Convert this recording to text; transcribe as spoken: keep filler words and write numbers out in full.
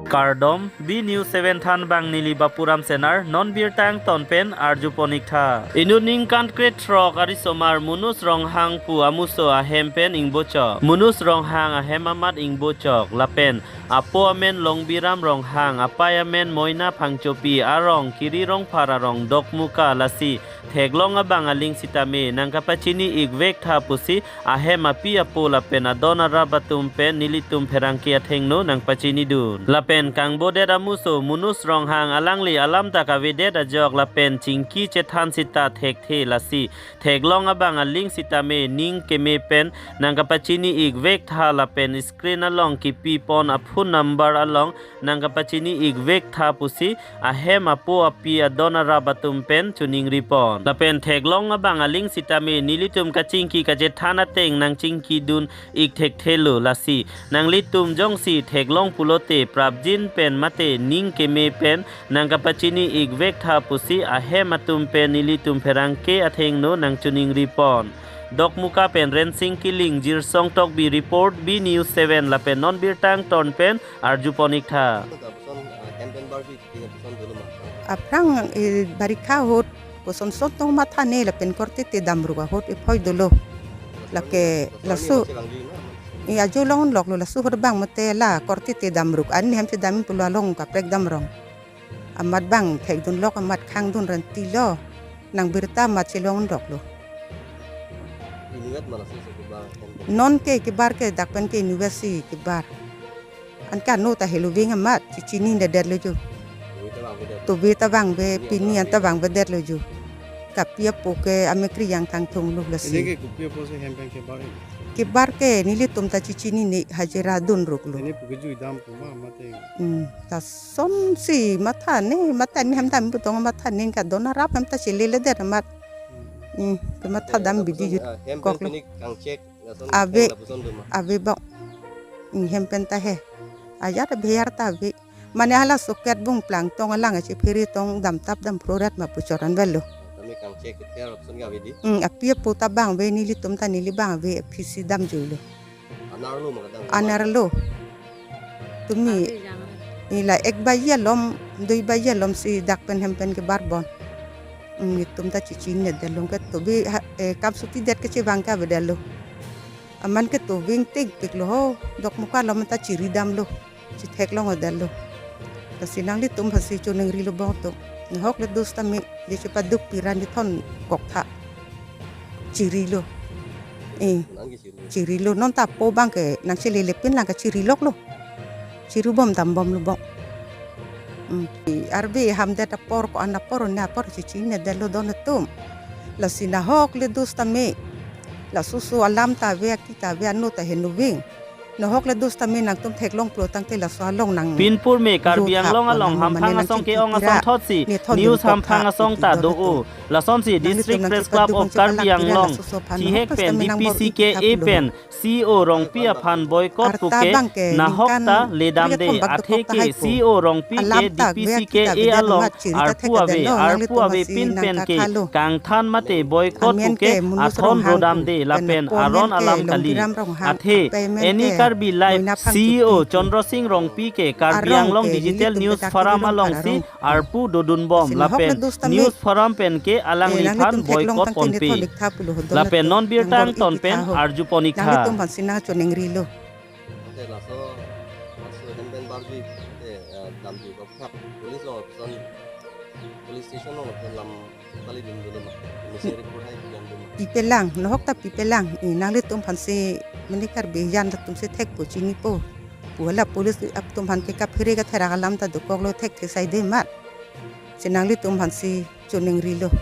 Kardom, B News seven thanbang neli Bapuram Senar, non birta angton pen arjupon-ik tha. Inut ningkan krethrok arisomar Munus Ronghang pu amuso ahem pen ingbochok. Munus Ronghang ahem amat ingbochok, lapen apo amen Longbiram Ronghang, apei amen Moina Phangchopi, arong Kiri Rongphar arong Dokmoka, lasi theklong abang aling sitame nangkapachini-ik vek tha pusi ahem api apo lapen adon arap atum pen nelitum pherangke athengno nangpachinidun. Lapen kangbodet amuso Munus Ronghang alangli alam ta kavedet ajok lapen chingki chethan sita thekthe, lasi theklong abang aling sitame ning keme pen nangkapachini-ik vek tha lapen screen along kipipon a-phone number along nangkapachini-ik vek tha pusi ahem apo api adon arap atum pen choningripon. Lapen theklong abang aling sitame nelitum kachingki kachethan ateng nangchingkidun-ik thekthelo, lasi nanglitum jongsi theklong pulote prapjin pen mate ning keme pen nangkapachini-ik vek tha pusi ahem atum pen nelitum pherangke athengno nangchoningripon. Dokmoka pen Rensing Killing, Jirsong Tokbi report, B News seven, lapen non birta angton pen arjupon-ik tha. Aphrang, eh, barikha ahut, kosonson tong mathane lapen korte te damruk ahut iphoi dolo. Lake laso, eh, ajo long-unloklo, laso ahut abang mate la korte te damruk. Ani hem te dam pulo along kaprek damrong. Amat bang thekdunlok, amat khangdun rantilo. Nang birta amat chelong-unloklo. Inutvet ma laso kebar. Non ke kebar ke dak pen ke inutvet si kebar. Anke ano ta helo veng amat, chechinine detlo jo. Tobi ta vangve, pini an ta vangvedetlo jo. Kapi apo ke amek ri yang thangthunglo, lasi. Ini ke kopi apotsi hem pen kebar-ik? Kebar ke nelitum ta chechinine, hajira dunruklo. Ini pu kejui dam pu ma mate? Hmm, lasonsi mathane, mathane hem dam pu tong mathane, ka adon arap hem ta cheleledet amat. Hmm. Hmm, ke matha dam bidi jut koklo. Hem pen pini kangchek lason ave, theng lapuson do ma? Ave bok. Hmm, hem pen ta he. Ajat abheyar ta ave. Mane hala soket bung plang tong alang achi phiri tong damtap damphroret ma pu chot an velo. Tame kangchek kether lapuson ke ave di? Hmm, api apo ta vangve, nelitum ta neli vangve, aphisi damjuilo. Anerlo ma kadang? Anerlo. Tumi. Ila ek baji alom, dui baji alom si dak pen hem pen kebarbon. Hmm, itum ta chechinine detlo ke tobi ha, eh, kam suti det kechevang ke avedetlo. Aman ke tobi ingtik piklo ho, Dokmoka alom ta chiri damlo. Chetheklong-edetlo. Lasi nanglitum aphansi choningrilo bong atum. Nahok le dos tame, je chepaduk piran di thon koktha. Chirilo. Eh. Nang ke chiri. Chirilo. Non ta apo bang ke nang chelele pin lang ke chiriloklo. Chiribom dambomlo bong. Hmm. Arve hamdet apor ko-an apor ne apor chechinine detlo don atum. Lasi nahok le dos tame. Laso oso alam ta ave, aki ta ave, ano ta heno veng. Nahok le dos tame nangtum theklong pulo tangte laso along nang. Pinpur me Karbi Anglong along hamphang asong ke-ong asong thotsi news hamphang asong ta do-o. Lasonsi District Press Club of Karbi Anglong, thihek pen D P C K A pen C E O Rongpi aphan boycott puke nahok ta ledamde, athe ke C E O Rongpi ke D P C K A along arpu ave, arpu ave pin pen ke kangthan mate boycott puke athon rodamde lapen aron alam kali. Athe Any Karbi Live C E O Chandra Singh Rongpi ke Karbi Anglong Digital News Forum alongsi arpu dodunbom lapen News Forum pen ke alangliphan boycott ponpe. Lapen non birta angton pen arjupon-ik tha. Ante laso, laso hem pen barji, ante, eh, damji ko thap police lo, son police station lo, pen lam kali dun dun ma. Misi report hai dun dun ma. Pipelang, nahok ta pipelang. Eh, nanglitum aphansi, mane Karbi jan atumsi thekpo chinipo. Pu hala police atum aphan ke kaphere katherak alam ta dokoklo, thekthe sai de mat. Si nanglitum aphansi choningrilo.